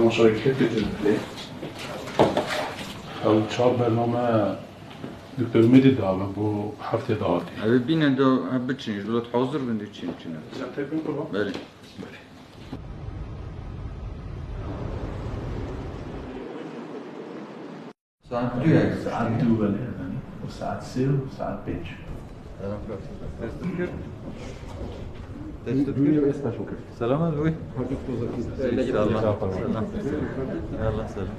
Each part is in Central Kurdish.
تەماشای کرد ئەو چوار بەرنامە دکتۆر مێدی داوە بۆ هەفتەی داهاتی. ئەوێ بینە دا بچینیش بڵێت حاضر بن چین چینە. بەێ. ساعت دوو. ساعت 2 بەێ و ساعت 3 و ساعت 5. سلامت بوي. يلا سلام.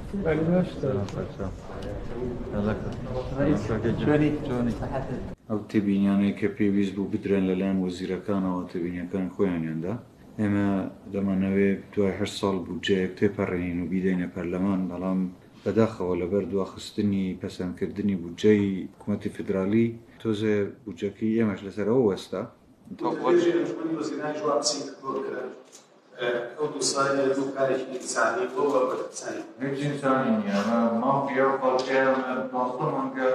ئەو تێبینیانەی کە پێویست بوو بدرێن لەلایەن وەزیرەکانەوە تێبینیەکان خۆیانیاندا. ئێمە دەمانەوێت دوای 8 ساڵ بودجەیەک تێپەڕێنین و بیدەینە پەرلەمان، بەڵام بەداخەوە لەبەر دواخستنی پەسەندکردنی بودجەی حکوومەتی فیدرالی تۆزێ بودجەکەی ئێمەش لەسەرەوە وەستا. ئەو دوو ساڵی دوو کارێکی ئینسانی بۆ بەرپرسانی هیچ ئینسانی نییە. مافی ئەو خەڵکەیە 12 مانگە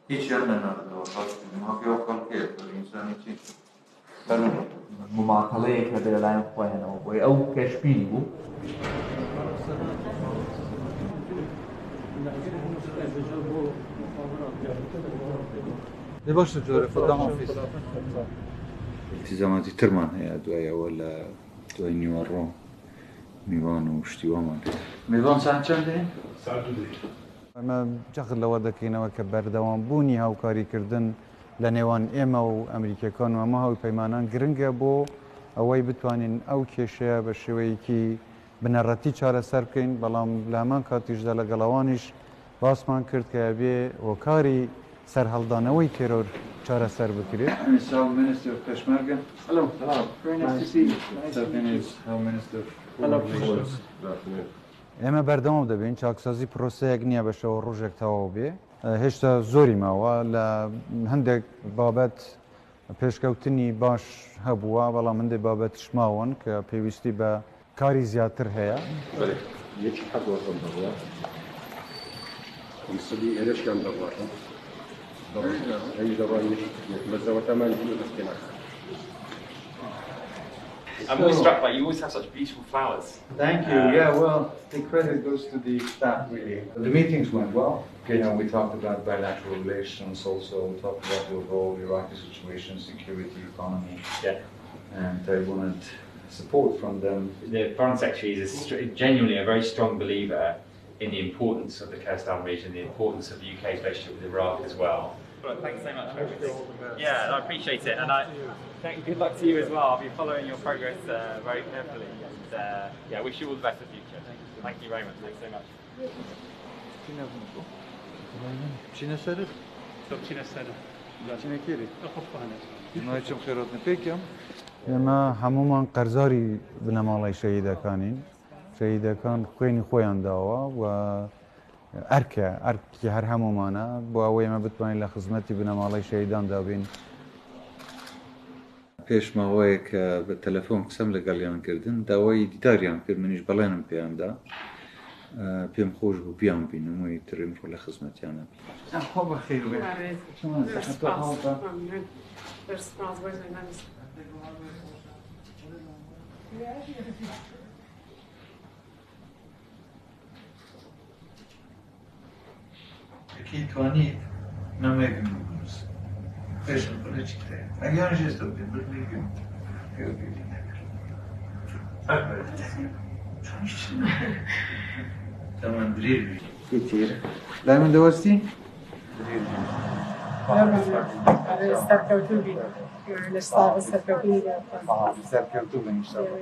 هیچیان نەناردەوە. مافی ئەو خەڵکەیە ئینسانی چی؟ مماطلەیەک هەبێ لەلایەن خۆیانەوە بۆی ئەو پێشبینی بوو. باشە جۆرە خوداحافیز. التزاماتی ترمان هەیە دوای ئەوە لە دوای نیوەڕۆ میوان و شتیوامان. میوان ساعت چەند دێ؟ ساعت 2 دێ. ئەمە جەخت لەوە دەکەینەوە کە بەردەوام بوونی هاوکاریکردن لە نێوان ئێمە و ئەمریکیەکان و ئەمە هاوپەیمانان گرنگە بۆ ئەوەی بتوانین ئەو کێشەیە بە شێوەیەکی بنەڕەتی چارەسەر بکەین، بەڵام لە هەمان کاتیشدا لەگەڵەوانیش باسمان کرد کە ئەبێ هۆکاری سەرهەڵدانەوەی تێرۆر چارەسەر بکرێت. ئێمە بەردەوام دەبین. چاکسازی پرۆسەیەک نییە بە شەوە ڕۆژێک تەواو بێ، هێشتا زۆری ماوە. لە هەندێک بابەت پێشکەوتنی باش هەبووە، بەڵام هەندێک بابەتش ماون کە پێویستی بە کاری زیاتر هەیە. یەکی حەق وەڕم دەڕوا، سدی ئێرەشیان دەڕواتە ئەوی دەڕوا بەزەوەتەمان دەست پێ ناکات. I'm always struck by you always have such beautiful flowers. Thank you. Yeah, well, the credit goes to the staff, really. The meetings went well. You know, we talked about bilateral relations also. We talked about the overall Iraqi situation, security, economy. Yeah. And I wanted support from them. The Foreign Secretary is genuinely a very strong believer in the importance of the Kurdistan region, the importance of the UK's relationship with Iraq as well. Well, thanks so much for everything. Yeah, I appreciate it, and I thank you. Good luck to you as well. I'll be following your progress very carefully, and yeah, wish you all the best for the future. Thank you very much. Thanks so much. ئێمە هەمومان قەرزاری بنەماڵەی شەهیدەکانین. شەهیدەکان خوێنی خۆیان داوە و ئەرکە ئەرکی هەر هەمومانە بۆ ئەوەی ئێمە بتوانین لە خزمەتی بنەماڵەی شەهیداندا بین. پێش ماوەیەک بە تەلەفۆن قسەم لەگەڵیان کردن، داوای دیداریان کرد، منیش بەڵێنم پێیاندا. پێم خۆش بوو بیان بینم و ئیتر ئمڕۆ لە خزمەتیانە بین. خۆ بەخێر بێ. ئەکی توانیت نامەیەکم بۆ بنووسە. پێشم بڵێ چی تێ. ئەگەر ئێستا بێ بڵێ تەمان درێژ بی. لای من دەوەستی؟ سەرکەوتوو بی. سەرکەوتوو سەرکەوتوو بن ئینشاءالله.